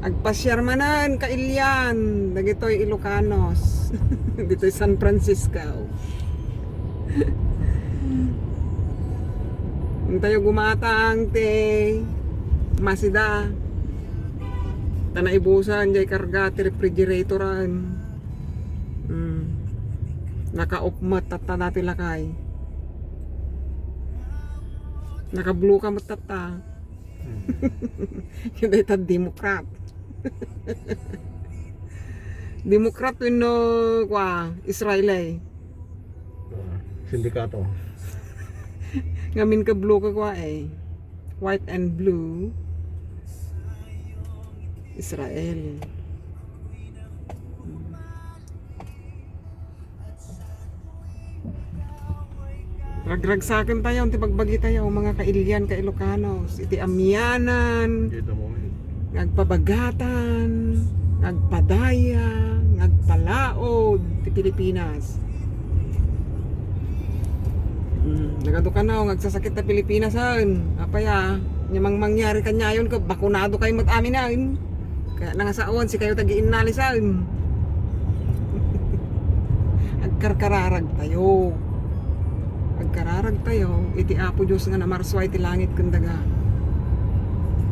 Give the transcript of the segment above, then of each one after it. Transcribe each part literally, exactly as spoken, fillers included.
Agpasiar manen kailian dagitoy Ilocanos ditoy San Francisco. Intayo gumatang ti masida. Ta naibusan jay karga ti refrigeratoran. Mm. Naka-off met tatta dati lakay. Naka-blue ka met tatta. Hmm. Dayta Democrat. Democrat wenno kua, Israel ay. Ah, sindikato. Ngamin ka blue ka kua eh. White and blue. Israel. Ragragsaken tayo, ti bagbagi tayo, mga kailian, ka-Ilocanos, iti amianan, Kita mo, eh. Ngagpabagatan, ngagpadaya, ngagpalaod ti Pilipinas. Hmm, nagadu kanaw, ngagsasakit ta Pilipinas, en. Apay a, nya mang mangyari kanyayon, ka bakunado kayo met amin, en. Kaya nangasawan, sikayo tagiinnalisan. Agkarkararag tayo. Agkararag tayo, iti Apo Dios nga namarsua iti langit ken daga.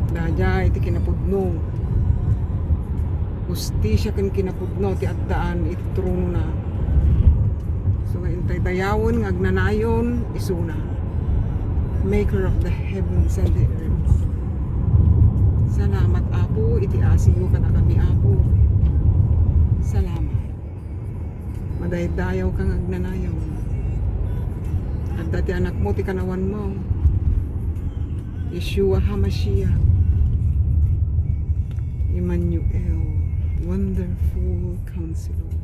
Daydiay iti kinapudno. Hustisia ken kinapudno ti addaan iti tronona. So nga intay dayawen nga agnanayon isuna. Maker of the heavens and the earth. Salamat, Apo, iti asingmo kadakami, Apo. Salamat. Madaydayaw ka nga agnanayon. Adda ti anakmo ti kanawanmo. Yeshua HaMashiach. Emmanuel. Wonderful Counselor.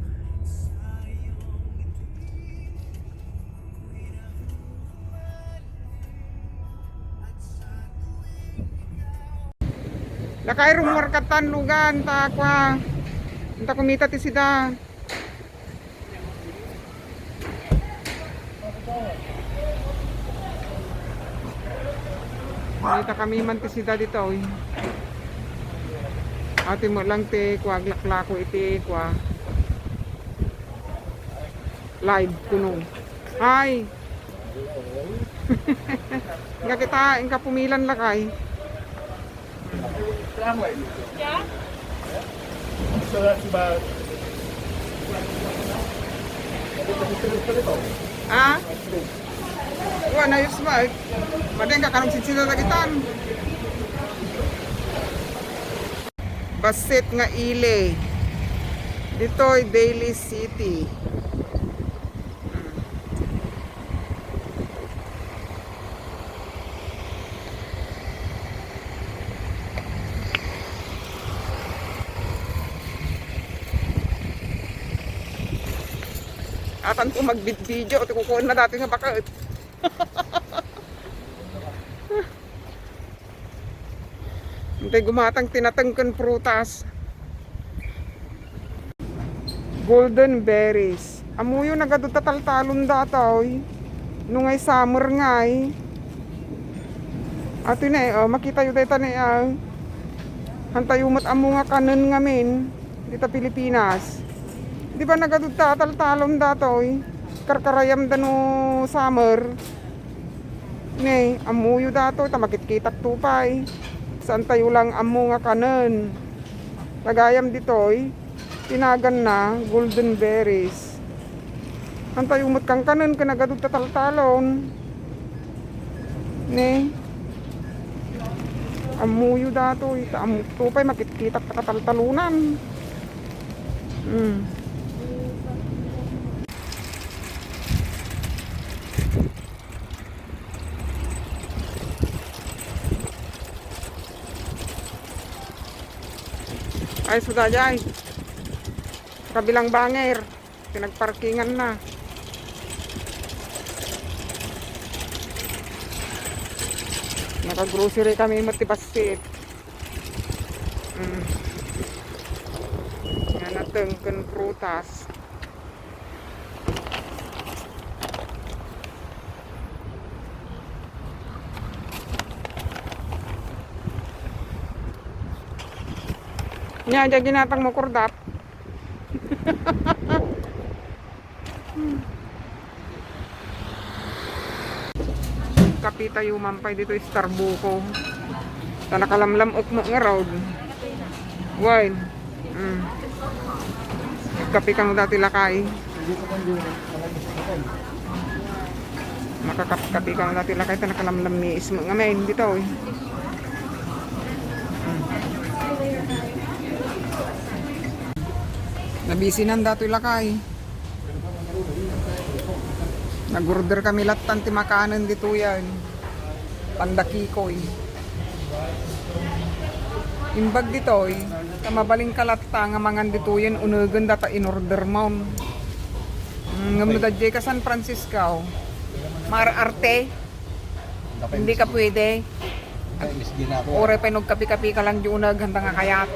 Lakay, rumuar katan lugan, ta kua. Anta kumita ti sida. Kumita kami man ti sida ditoy. Ati mo lang ti kua, aglaklako iti kua. Live kuno. Hi. Nga kita, inka pumilan lakay. Ah? Wa na yus ma. Madeng ka kanong sinsina lagitan. Bassit nga ili. Ditoy Daly City. Atan ko magbidbideo, ti kukuan na dati nga baket. Intay gumatang ti nateng ken prutas. Golden berries. Ammoyo nagadu ta taltalon datoy. No ngay summer ngay. Ato na eh, oh, makitayo dayta na eh, ah. Hantayo met ammo nga kanen ngamin. Dita Pilipinas. Di ba nagadu ta taltalon datoy? Karkarayam da no summer. Ne, ammoyo datoy, ta makitkitak to pay. Saan tayo lang ammo nga kanen. Tagayam ditoy, tinagan na, golden berries. Antayo met kankanen, ken nagadu ta taltalon. Ne. Ammoyo datoy, ta ammo to pay, makitkitak ta kataltalonan. Hmm. Ay, suda jay. Kabilang banger. Pinagparkingan na. Naka-grocery kami met ti bassit. Mm. Nga nateng ken prutas. Nya, diay ginatang mo, Kurdap. Kape tayo man pay ditoy Starbucks. Ta nakalamlam-ok met ngarud. Wine. Mm. Kape kang dati lakay. Makakapkapi kang dati lakay ta nakalamlam mi ismo nga men ditoy. Hmm. Nabisinan datoy lakay. Nag-order kami lattan ti makanen ditoy yan. Pandakikoy. Imbag ditoy, ta mabalin ka latta nga mangan ditoyen unegen data in-order mo. Mm, ngem no dadjay ka San Francisco, maar-arte, hindi ka pwede. Uray pay no agkapi-kapi ka lang di uneg, handa nga kayat.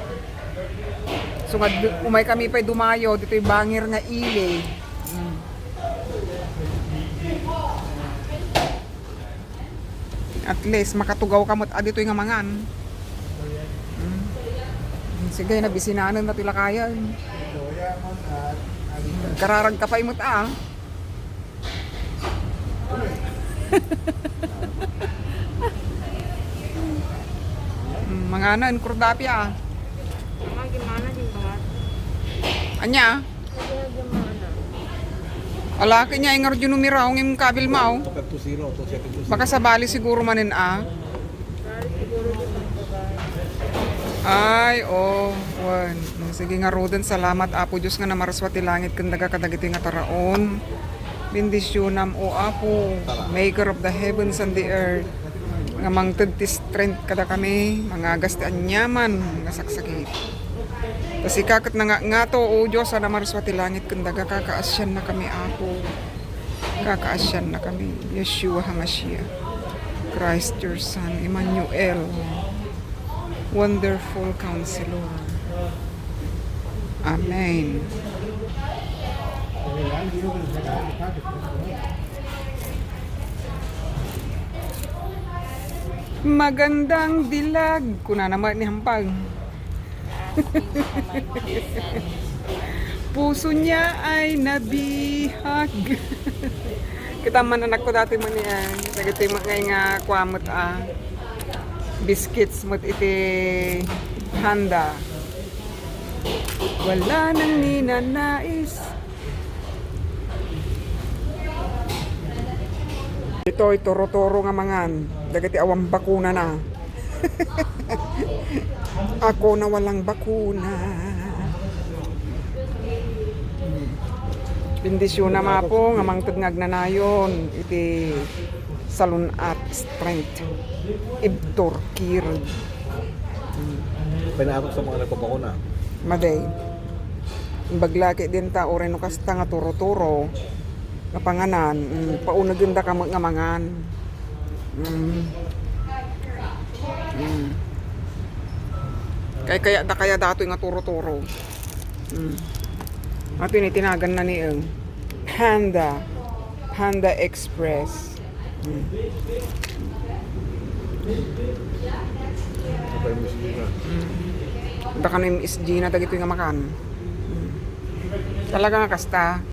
So nga, umay kami pay dumayo, ditoy bangir nga ili. Mm. At least, makatugaw ka met a ditoy nga mangan. Mm. Sige, nabisinanen na ti lakayan. Kararag ka pay met a. Mm, manganen, Kurdapi a. Ania? Ala, kanya ingar di numero, ngem kabil mao. Makasabali siguro manen a. Ay, oh, wen. Sige ngaruden, salamat, Apo Dios, nga namarsua ti langit ken daga kadagiti nga taraon. Bendisionam, O Apo, Maker of the heavens and the earth, nga mangted ti strength kadakami, mangagas ti aniaman nga saksakit. Ta sika ket nangatngato, O Dios, a namarsua ti langit ken daga, kakaasiannakami, Apo. Kakaasiannakami, Yeshua HaMashiach, Christ your Son, Emmanuel, Wonderful Counselor. Amen. Magandang dilag, kunana met ni Hampag. Puso niya ay nabihag. Kita man anakko dati man yan. Dagiti ngay nga kuamot a biscuits met iti handa. Wala nang ninanais. Ditoy turo-turo nga mangan dagiti awan bakunana. Ako na walang bakuna. Bendisyonam, Apo, nga mangted nga agnanayon iti salun-at, strength, ibtur, kirud. Pinaarok sa mga nagpabakuna. Maday. Imbag la ket dinta, uray no kasta nga turo-turo nga panganan, mm, paunegenda ka met nga mangan. Mm. Mm. Kay kaya da kaya datoy nga turo-turo. Mm. Ato ni tinagan na ni, eh, Panda. Panda Express. Mm. Baka ni Miss Gina dagitoy nga makan. Mm. Talaga nga kasta.